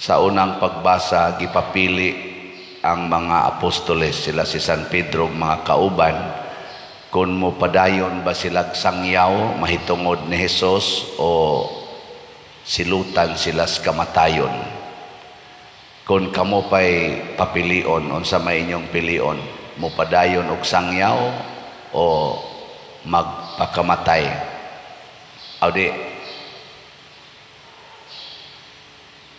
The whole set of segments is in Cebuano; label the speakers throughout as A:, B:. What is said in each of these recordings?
A: Sa unang pagbasa, gipapili ang mga apostoles, sila si San Pedro ug mga kauban, kung mo padayon ba sila sangyaw mahitungod ni Hesus o silutan sila sa kamatayon. Kung kamo pa'y papilion, unsa may inyong pilion, mo padayon og sangyaw o magpakamatay? O di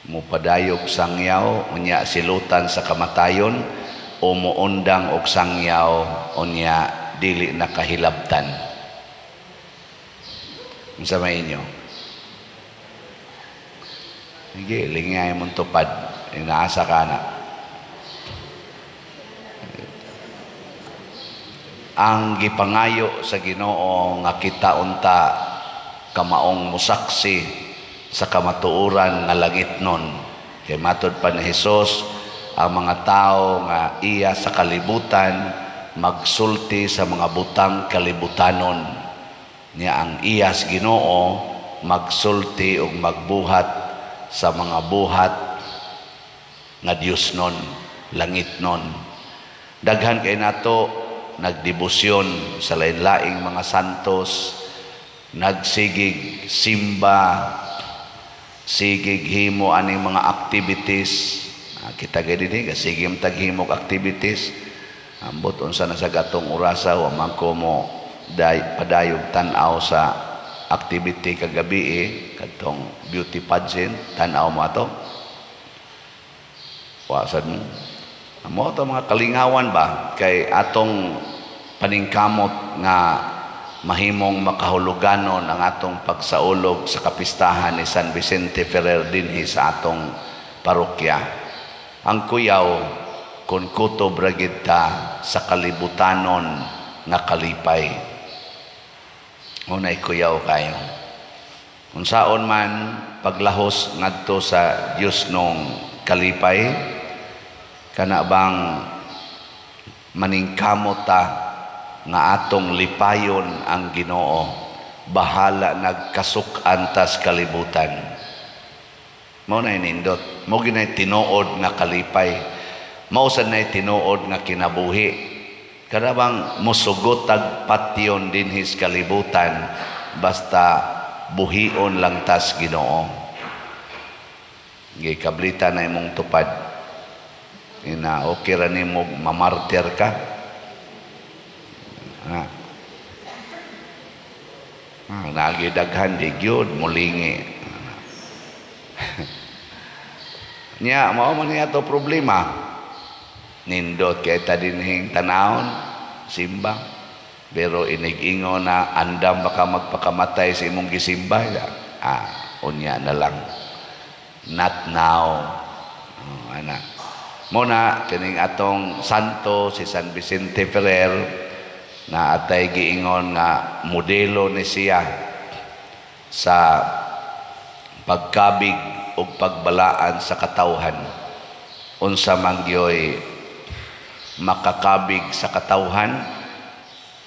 A: mupadayog sangyaw unya silutan sa kamatayon, o muundang og sangyaw unya dili nakahilabtan? Unsa may inyo? Sige, lingay mong tupad. Inaasa ka na. Ang gipangayo sa Ginoo nga kita unta kamaong musaksi sa kamatuoran nga langit nun. Kay matod pa ni Hesus, ang mga tao nga iya sa kalibutan magsulti sa mga butang kalibutanon. Nya ang iyas Ginoo magsulti ug magbuhat sa mga buhat nga Dios nun, langit nun. Daghan kay nato nagdebosyon sa lain-laing mga santos, nagsigig simba, sigig himo aning mga activities. Kita gay dinhi sige taghimog activities. Ambot unsa na sa gatong orasa, wa man ko mo padayog tan-aw sa activity kagabi kadtong beauty pageant, tan-aw mo ato. Wa sad mo. Amo to mga kalingawan ba kay atong paningkamot nga mahimong makahuluganon ang atong pagsaulog sa kapistahan ni San Vicente Ferrer dinhi sa atong parokya. Ang kuyaw kun kutob ra gid ta sa kalibutanon nga kalipay. Unay kuyaw kayo. Unsaon man paglahos ngadto sa Dios nung kalipay, kana bang maningkamot ta nga atong lipayon ang Ginoo, bahala nagkasuk-an tas kalibutan. Mao na nindot, mao ginay tinuod nga kalipay, mao sad nay tinuod nga kinabuhi. Kana bang musugot tag patyon dinhi sa kalibutan basta buhion lang tas Ginoo. Gikablita na imong tupad. Ina okay ra nimo mamartir ka. Nagi daghan di gyud mulingi. Nya mao man niya to problema. Nindot kay ta dinhing tanawon simba, pero inig-ingon na andam baka magpakamatay sa imong gisimba. Unya na lang, not now. Oh, ana mo na kining atong santo si San Vicente Ferrer na atay giingon nga modelo ni siya sa pagkabig ug pagbalaan sa katawhan. Unsa man gyoy makakabig sa katawhan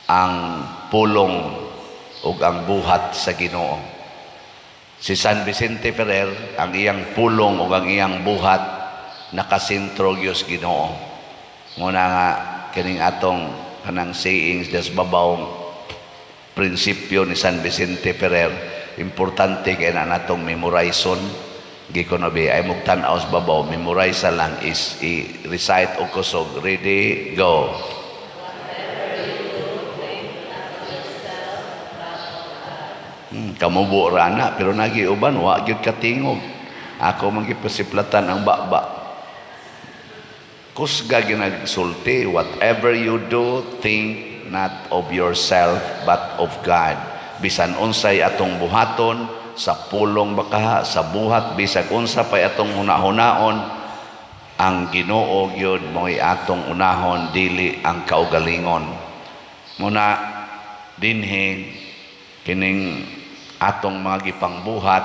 A: ang pulong ug ang buhat sa Ginoo. Si San Vicente Ferrer, ang iyang pulong ug ang iyang buhat nakasentro gyud sa Ginoo. Muna nga kining atong kanang sayings des babaw prinsipyo ni San Vicente Ferrer, importante kay na natong memorizon. Gikono bi ay mugtan-aw sa babaw, memorize lang is i-recite og kusog. Ready, go. Kamubo ra na, pero nagi uban wa gyud katingog. Ako man gipasiplatan ang baba. Kusga ginagsulti, whatever you do, think not of yourself but of God. Bisan unsay atong buhaton, sa pulong bakaha, sa buhat, bisag unsa pay atong hunahunaon, ang Ginoo gyud mo'y atong unahon, dili ang kaugalingon. Muna dinhi kining atong mga gipangbuhat,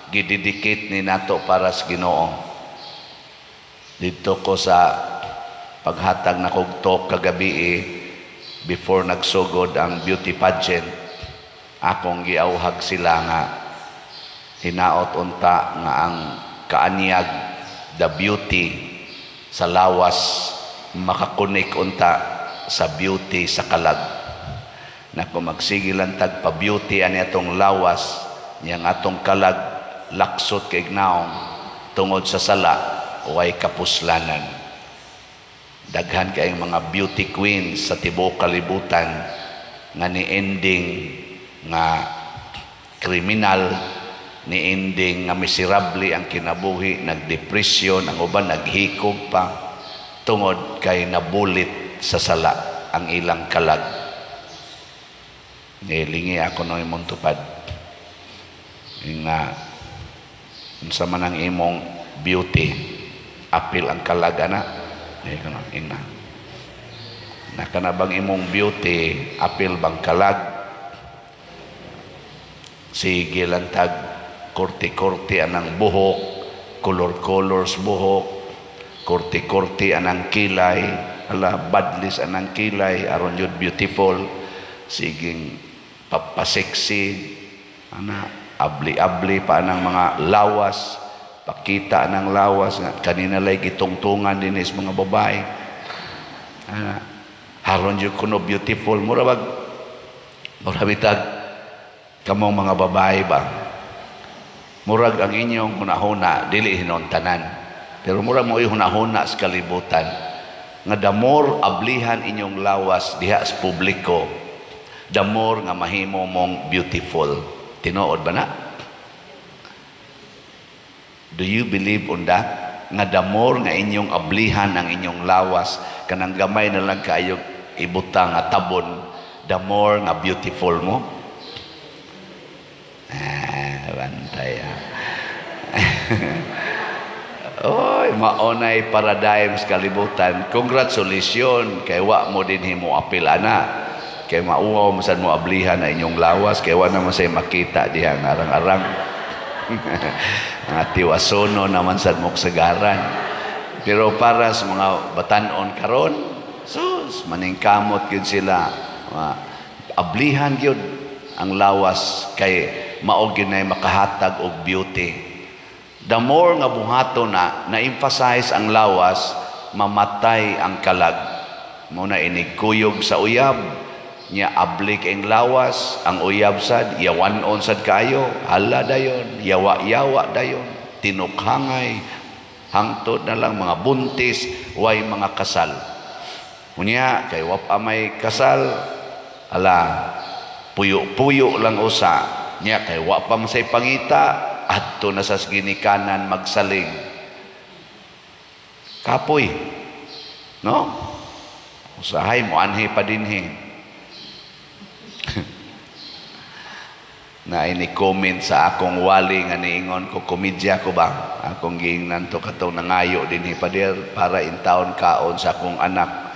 A: gidedicate ni nato para sa Ginoo. Didto ko sa paghatag na kog talk kagabi, before nagsugod ang beauty pageant, akong giauhag sila nga hinaot unta nga ang kaanyag The beauty sa lawas maka-connect unta sa beauty sa kalag. Na kung magsige lang tag pa-beauty ani atong lawas, niyang atong kalag laksot kay naong tungod sa sala, way kapuslanan. Daghan kayong mga beauty queens sa tibuok kalibutan nga ni ending nga kriminal, ni ending nga miserable ang kinabuhi, nagdepresyon, ang uban naghikog pa tungod kay nabulit sa sala ang ilang kalag. Nilingi ako no imong tupad nga unsa man ang imong beauty, apil ang kalag ana. Eh, kuno ina naka na bang imong beauty, apil bang kalag? Sige lang tag korti-korti anang buhok, color-colors buhok, korti-korti anang kilay, ala badlis anang kilay aron yun beautiful, siging papaseksi ana, abli-abli pa anang mga lawas, pakita anang lawas nga kanina lay gitungtungan dinis mga babae ana, haron yun kuno beautiful. Mura bag mura bitag kamong mga babae ba, murag ang inyong hunahuna dili hinontanan, pero murag mo hunahuna sa kalibutan nga the more ablihan inyong lawas diha sa publiko, the more nga mahimo mong beautiful. Tinuod ba na? Do you believe on that, nga the more nga inyong ablihan ang inyong lawas, kanang gamay na lang kaayo ibutang nga tabon, the more nga beautiful mo? Ah, bantay ah. Oy, maunay paradigm sa kalibutan. Congratulations kay wa mo din himo apil ana. Kay mauwaw mo sad mo ablihan na inyong lawas kay wa naman say makita diha arang-arang. Mga tiwasono naman sad mo sagaran. Pero para sa mga batanon karon, sus, maningkamot gyud sila. Ablihan gyud ang lawas kay mao gyud nay makahatag og beauty. The more nga buhaton na na-emphasize ang lawas, mamatay ang kalag. Mo na inig kuyog sa uyab, nya abli kay lawas, ang uyab sad, yawanon sad kayo, hala dayon, yawa-yawa dayon, tinukhangay, hangtod na lang mga buntis, way mga kasal. Unya, kay wa pa may kasal, ala, puyo-puyo lang usa, nya kay wa pa man say pangita, adto na sa ginikanan magsalig. Kapoy. No? Usahay mo anhi pa dinhi. Na ini comment sa akong wali nga niingon ko komedya ko ba? Akong giingnan to katong nangayo dinhi pader para intawon kaon sa akong anak.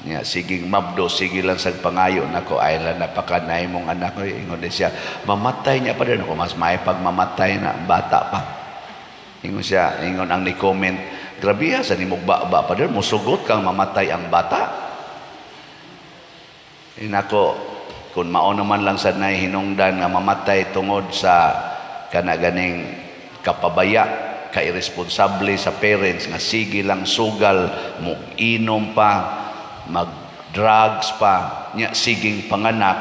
A: Nya siging mabdo, sige lang sa pangayo nako, ay lang napakanay mong anak ko. Ingon din siya, mamatay niya pa din ako, mas may pagmamatay na bata pa. Ingon siya, ingon ang ni-comment, grabe ha, sa nimog ba pa din, musugot kang mamatay ang bata. Inako, kung mao naman lang sa nay hinungdan nga mamatay tungod sa kana ganing kapabaya, kairesponsable sa parents nga sige lang sugal, mo inom pa, mag-drugs pa, nya siging panganak,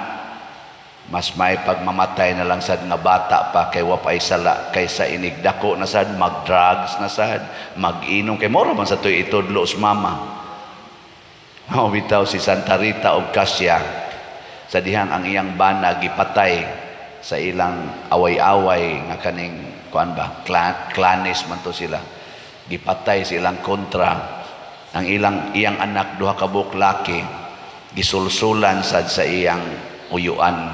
A: mas may pagmamatay na lang sad nga bata pa kay wa pay sala kaysa inigdako na sad, mag-drugs na sad, mag-inom kay mora man sa tuy itudlo sa mama. Mao bitaw si Santa Rita og Cassia sa dihang ang iyang bana gipatay sa ilang away-away nga kaning kuan ba, clanis man to sila. Gipatay sa ilang kontra ang ilang iyang anak duha ka buok laki, gisulsulan sad sa iyang uyuan,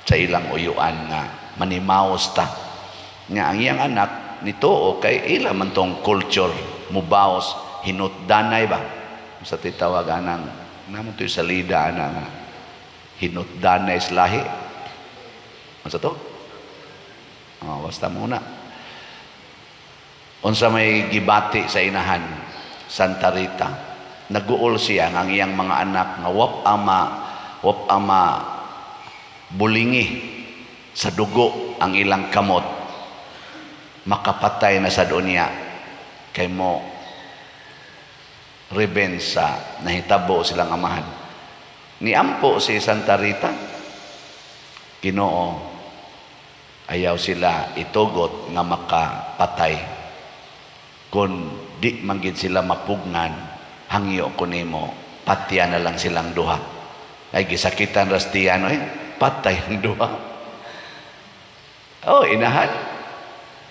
A: sa ilang uyuan nga manimaos ta. Nga ang iyang anak nituo kay ila man tong culture mubaos hinutdanay ba sa titawag anang namo to'y salida ana nga hinutdanay sa lahi. Unsa to? Oh, basta muna. Unsa may gibati sa inahan Santa Rita, naguol siya ang iyang mga anak nga wap ama bulingi sa dugo ang ilang kamot, makapatay na sa dunya. Kay mo revenge sa nahitabo silang amahan. Niampo si Santa Rita, "Ginoo, ayaw sila itugot nga makapatay. Kung di man gid sila mapugnan, hangyo ko nimo, patya na lang silang duha." Ay, gisakitan ras tiyan, eh, patay ang duha. Oh, inahan.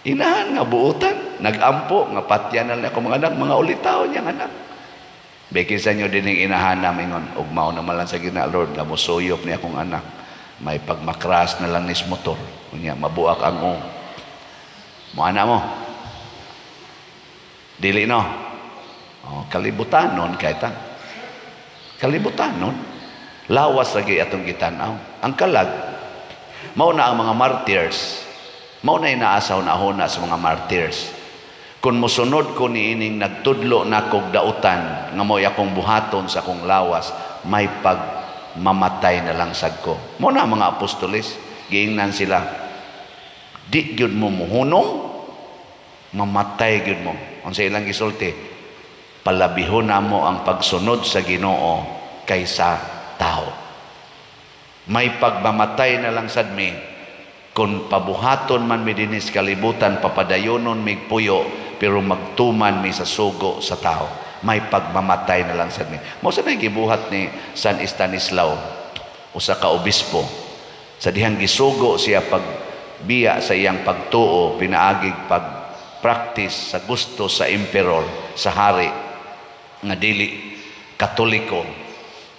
A: Inahan nga buutan, nagampo nga patya na lang ako mga anak, mga ulitaw niyang anak. Beki sa inyo din yung inahan namin, ugmao na lang sa gina, "Lord, nga mosuyop ni akong anak. May pagmakras na lang nis motor. Unya, mabuak ang o." Mo ana mo. Dili no. Oh, kalibutanon kay ta. Kalibutanon. Lawas lagi atong gitanaw. Ang kalag, mao na ang mga martyrs. Mao na inaasaw na huna sa mga martyrs. Kung mosunod ko ni ining nagtudlo na kog dautan nga mo'y akong buhaton sa akong lawas, may pag mamatay na lang sad ko. Mao na ang mga apostoles, giingnan sila, "Di gyud mo muhunong, mamatay gyud mo." Unsa ilang gisulti? "Palabihon na mo ang pagsunod sa Ginoo kaysa tao. May pagmamatay na lang sad mi kung pabuhaton man mi dinis kalibutan, papadayonon mig puyo, pero magtuman mi sa sugo sa tao. May pagmamatay na lang sad mi." Mao sa gibuhat ni San Estanislao, usa ka obispo. Sa dihang gisugo siya pagbiya sa iyang pagtuo, pinaagig pag practice sa gusto sa emperor, sa hari nga dili Katoliko,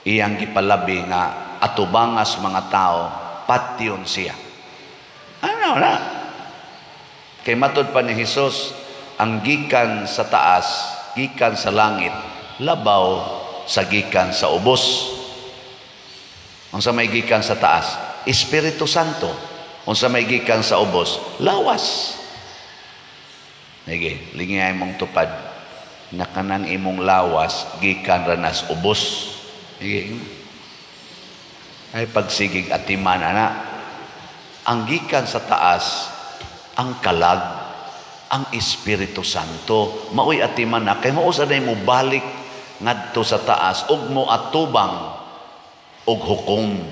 A: iyang gipalabi nga atubangas mga tao, patyon siya. Ano na? Kay matud pa ni Hesus, ang gikan sa taas, gikan sa langit, labaw sa gikan sa ubos. Unsa may gikan sa taas? Espiritu Santo. Unsa may gikan sa ubos? Lawas. Sige, lingay mong tupad na kanang imong lawas gikan ranas ubos. Sige. Ay, pagsigig atiman ana. Ang gikan sa taas, ang kalag, ang Espiritu Santo, maoy atiman na kay mao sa mo balik ngadto sa taas ug mo atubang og hukom.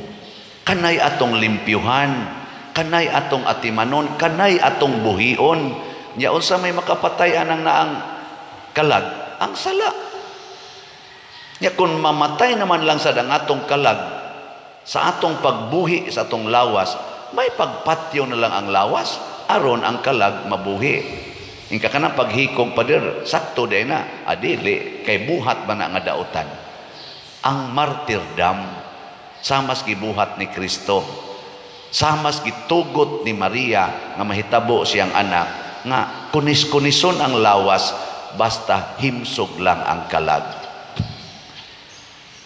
A: Kanay atong limpyuhan, kanay atong atimanon, kanay atong buhion. Nya unsa may makapatay anang naang kalag? Ang sala. Nya kung mamatay naman lang sa ang atong kalag sa atong pagbuhi sa atong lawas, may pagpatyo na lang ang lawas aron ang kalag mabuhi. Ingka kanang paghikog pader, sakto day na, adili kay buhat man na nga dautan. Ang martyrdom, samas gibuhat ni Kristo, samas gitugot ni Maria nga mahitabo siyang anak nga kunis-kunison ang lawas basta himsog lang ang kalag.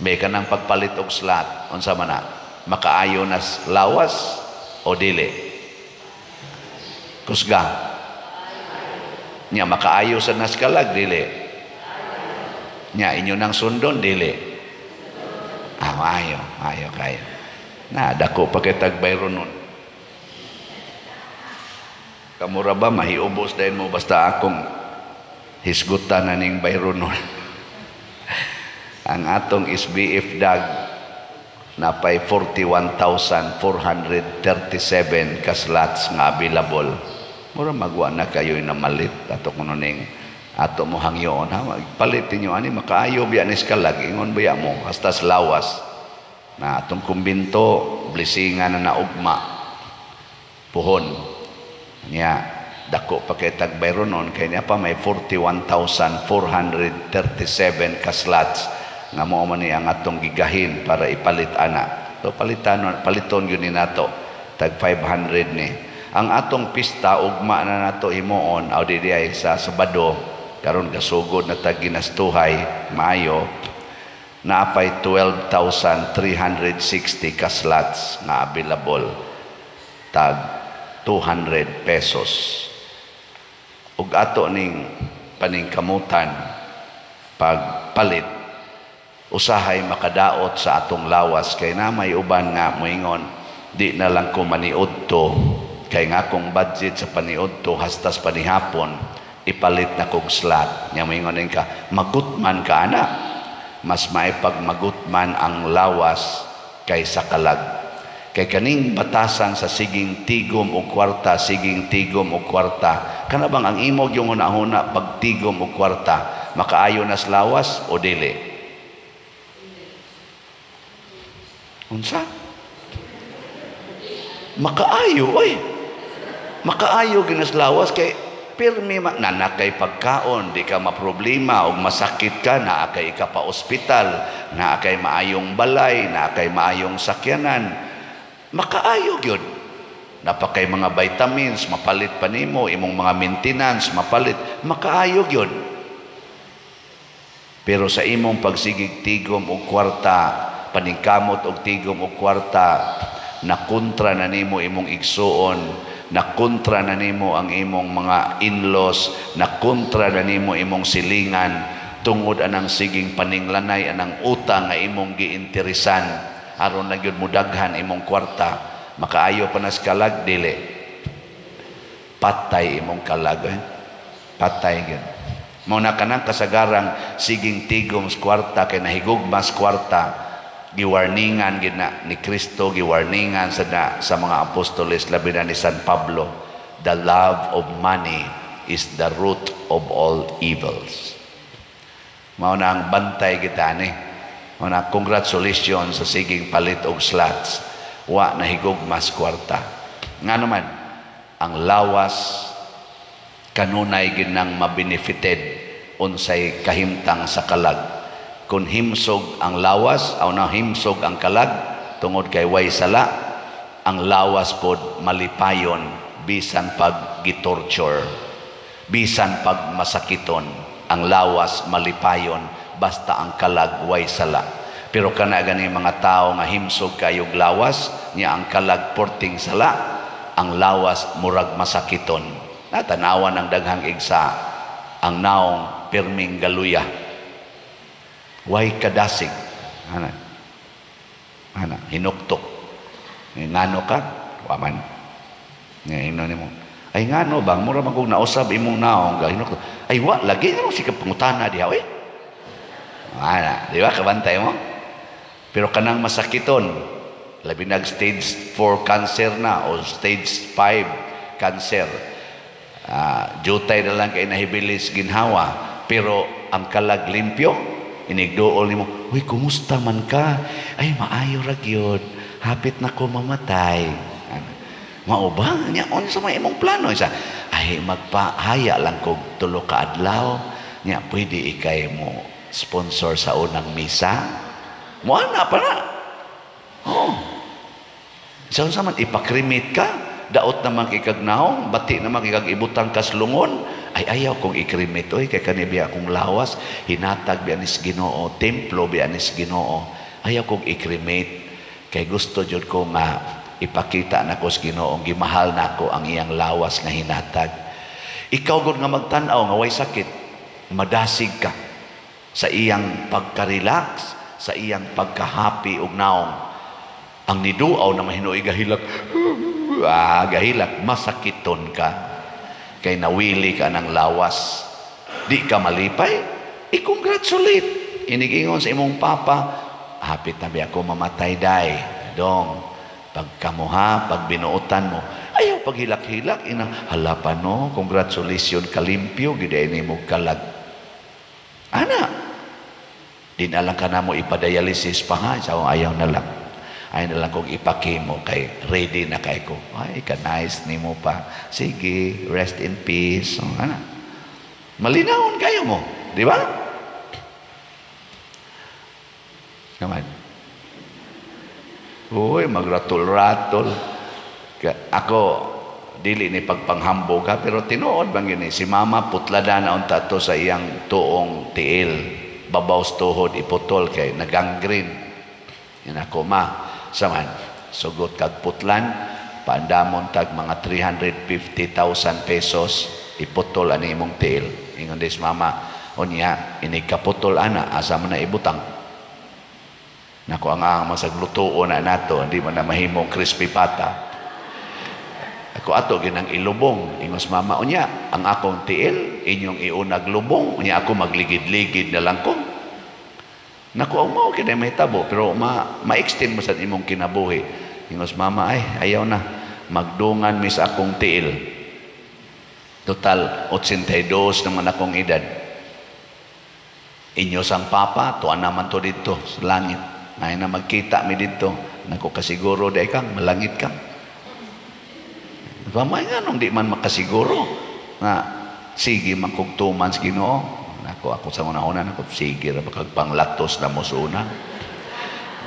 A: May kanang pagpalit og slot, unsa man na, makaayo nas lawas o dili? Kusga. Nya makaayo sa nas kalag, dili? Nya inyo nang sundon, dili? Ah, maayo, maayo kayo. Na dako pa kay tagbayro nun. Kamura ba mahiubos dayon mo basta akong hisgutan na ning bayro nun. Ang atong SBF dag napay 41,437 ka slots nga available. Mura magwa na kayo na malit ato kuno ning ato mo hangyoon ha, palit ninyo ani, makaayo biya ni kalag, ingon biya mo hasta sa lawas na atong kumbinto, blessingan na naugma puhon niya. Dako pa kay tagbayro nun kay niya pa may 41,437 ka slots nga mao man ni ang atong gigahin para ipalit ana. So palitan, paliton gyud ni nato tag 500 ni. Ang atong pista ugma na nato himuon aw di ay sa Sabado karon, gasugod na tag ginastuhay maayo, naapay 12,360 ka slots nga available, tag 200 pesos. Ug ato ning paningkamutan pagpalit, usahay makadaot sa atong lawas kay na may uban nga moingon, "Di na lang ko maniudto kay nga akong budget sa paniudto hastas panihapon." Ipalit na kog slot. Nya moingon ka, magutman ka ana. Mas maipag magutman ang lawas kaysa kalag. Kay kaning batasan sa siging tigom og kwarta, siging tigom og kwarta, kana bang ang imog yung hunahuna pag tigom og kwarta, makaayo nas lawas o dili? Unsa? Makaayo oy. Makaayo ginas lawas kay pirmi nana kay pagkaon, di ka maproblema og masakit ka, naa kay ka pa ospital, naa kay maayong balay, naa kay maayong sakyanan. Makaayo gyud. Napakay mga vitamins, mapalit pa nimo, imong mga maintenance, mapalit, makaayo gyud. Pero sa imong pagsigig tigom og kwarta, paningkamot og tigom og kwarta, nakontra na nimo imong igsuon, nakontra na nimo ang imong mga in-laws, nakontra na nimo imong silingan, tungod anang siging paninglanay anang utang nga imong giinteresan, aron na gyud mudaghan imong kwarta, makaayo pa nas kalag, dili. Patay imong kalag, eh? Patay gyud. Mao na kanang kasagarang siging tigom sa kwarta kay nahigugmas kwarta, giwarningan gid na ni Kristo, giwarningan sa na, sa mga apostoles, labi na ni San Pablo, the love of money is the root of all evils. Mao na ang bantay kita ni. Mao na congratulations sa siging palit og slots. Wa nahigugmas kwarta. Ngano man ang lawas kanunay ginang mabenefited unsay kahimtang sa kalag. Kung himsog ang lawas o na himsog ang kalag tungod kay way sala, ang lawas pod malipayon bisan pag gitorture, bisan pag masakiton, ang lawas malipayon basta ang kalag way sala. Pero kana gani mga tao nga himsog kayog lawas niya ang kalag porting sala, ang lawas murag masakiton. Natanawan ang daghang igsa ang naong pirming galuya. Way kadasig. Ana. Ana, hinuktok. Ngano ka? Waman. Ngano nimo. Ay ngano bang mura man kog nausab imong naong ga hinuktok. Ay wa lagi ngano si pangutana diha oy. Ana, di ba kabantay mo? Pero kanang masakiton, labi nag stage 4 cancer na o stage 5 cancer. Jutay na lang kay nahibilis ginhawa, pero ang kalag limpyo. Inigduol nimo, uy, kumusta man ka? Ay, maayo ra gyud. Hapit na ko mamatay. Mao ba? Nya unsa may imong plano? Isa, ay magpahaya lang kog tulo ka adlaw. Nya pwede ikay mo sponsor sa unang misa. Mo ana pa na. Oh. Sa unsa man ipakremate ka, daot naman kay naong, bati naman kay ibutang kaslungon. Ay ayaw kong i-cremate oy kay kani biya akong lawas, hinatag biya nis Ginoo, templo biya nis Ginoo. Ayaw kong i-cremate kay gusto jud ko nga ipakita nako sa Ginoo gimahal nako ang iyang lawas nga hinatag. Ikaw gud nga magtan-aw nga way sakit, madasig ka sa iyang pagka-relax, sa iyang pagka-happy og naong. Ang niduaw na mahinuoy gahilak, gahilak, masakiton ka. Kay nawili ka ng lawas. Di ka malipay, i-congratulate. Inigingon sa imong papa, hapit na biya ako mamatay day. Dong, pagkamuha, pag binuotan mo, ayaw paghilak-hilak, ina, hala pa no, congratulations, kalimpyo, giday ni mo kalag. Ana, di na lang ka na mo ipadialysis pa ha, sa ayaw na lang. Ayaw na lang kong ipakimo kay ready na kay ko. Ay, ka-nice ni mo pa. Sige, rest in peace. So, ana. Malinawon kayo mo. Di ba? Come on. Uy, magratol-ratol. Ako, dili ni pagpanghambog ha, pero tinuod bang gini? Si mama putlada na unta to sa iyang tuong tiil. Babaw sa tuhod, iputol kay naganggreen. Yan ako, ma. Saman, sugot kag putlan, paandamon tag mga 350,000 pesos, iputol ani imong tiil. Ingon des mama, unya, inig kaputol ana, asa man na ibutang. Nako ang masaglutuon na nato, hindi man na mahimong crispy pata. Ako ato ginang ilubong, ingos mama, unya, ang akong tiil, Inyong iunag lubong. Nya ako magligid-ligid na lang ko. Naku, ang mao kini mahitabo pero ma-extend mo sa imong kinabuhi. Ingos mama, ay ayaw na magdungan mi sa akong tiil. Total 82 naman akong edad. Inyo sang papa, tuan naman to dito sa langit. Ay na magkita mi dito. Naku, kasiguro day kang malangit kang. Pamay nga nung di man makasiguro na sige makugtuman sa Ginoo. Nako, ako sa una-una, nako, sige ra kag panglatos na mo sa.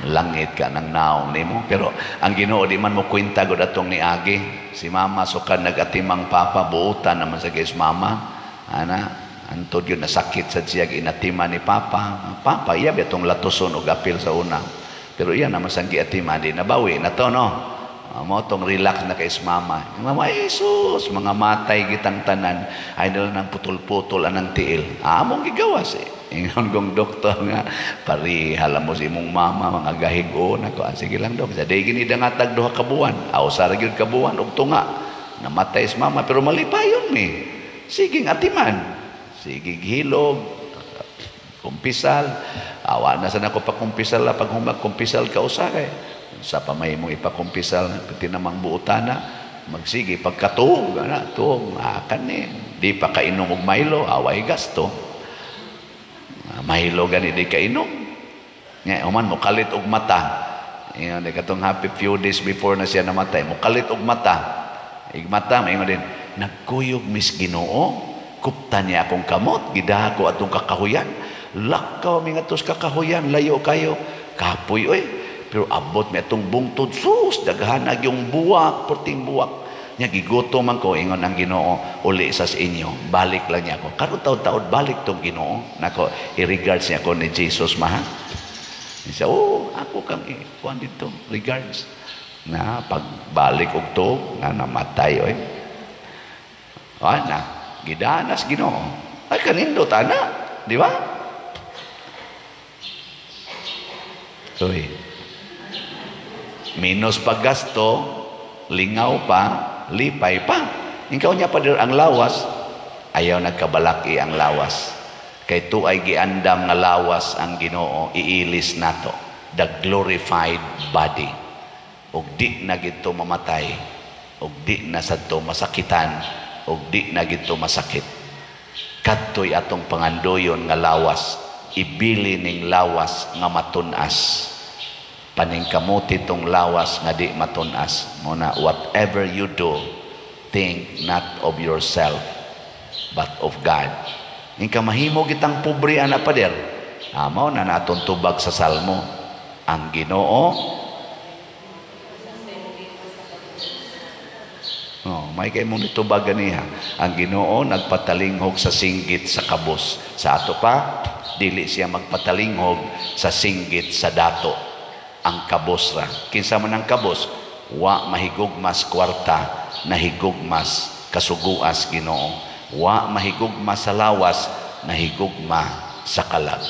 A: Langit ka ng naong nimo. Pero ang Ginoo di man mo kwenta gud atong niagi. Si mama sukan nagatimang papa, buutan naman sa kay mama. Ana, antod yun nasakit sad siya inatima ni papa. Papa iya atong latoson og apil sa una. Pero iya naman sang giatima di nabawi na to, no. Mo tong relax na kay mama. Mama, Jesus, mga matay gitang tanan ay nila ng putol-putol anang tiil. Among gigawas eh. Ingon kong doktor nga, parihala mo sa imong mama, mga gahigo. Nako, sige lang dok. Sa di gini dangatag 2 ka buwan. Aw, sa gyud ka buwan, og tunga. Namatay si mama, pero malipayon mi. Sige atiman. Sige hilog. Kumpisal. Awa na sana ko pakumpisal la pag humag kumpisal ka usakay. Sa pamay mong ipakumpisal, pati namang buotana, magsige, pagkatuog, ana, tuog, akan ni. Di pa kainom og Milo, away gasto. Milo gani di kainom. Nga, human, mukalit og mata. Ingon, di katong happy few days before na siya namatay, mukalit og mata. Igmata, maingon din, nagkuyog mis Ginoo, kupta niya akong kamot, gidaha ko atong kakahuyan. Lakaw, mi ngatos kakahuyan, layo kayo. Kapoy, oy. Pero abot mi atong bungtod, sus, daghanag yung buwak, perting buwak. Nya gigutom man ko, ingon ang Ginoo, uli sa inyo, balik lang niya ako. Karon taod-taod balik tong Ginoo. Nako, i-regards niya ako ni Jesus maha. Siya, oh, ako kang ikuan dito, regards. Na pagbalik og tuog, nga namatay oy. Ana, gidanas Ginoo. Ay kanindot ana, di ba? Uy. Minus paggasto, lingaw pa, lipay pa. Ikaw niya pa ang lawas, ayaw nagkabalaki ang lawas. Kay tuay giandam nga lawas ang Ginoo, iilis nato. The glorified body. Og di na gito mamatay, og di na sadto masakitan, og di na gito masakit. Kadtoy atong pangandoyon nga lawas, ibili ning lawas nga matun-as. Paningkamuti tong lawas nga di matun-as. Muna, whatever you do, think not of yourself, but of God. Ingka mahimo kitang pobre, ana pader. Mao na natong tubag sa Salmo. Ang Ginoo, oh, may kay mong nitubag ganiha. Ang Ginoo nagpatalinghog sa singgit sa kabos. Sa ato pa, dili siya magpatalinghog sa singgit sa dato. Ang kabos ra. Kinsa man ang kabos, wa mahigugmas kwarta, nahigugmas kasuguas Ginoo. Wa mahigugma sa lawas, nahigugma sa kalag.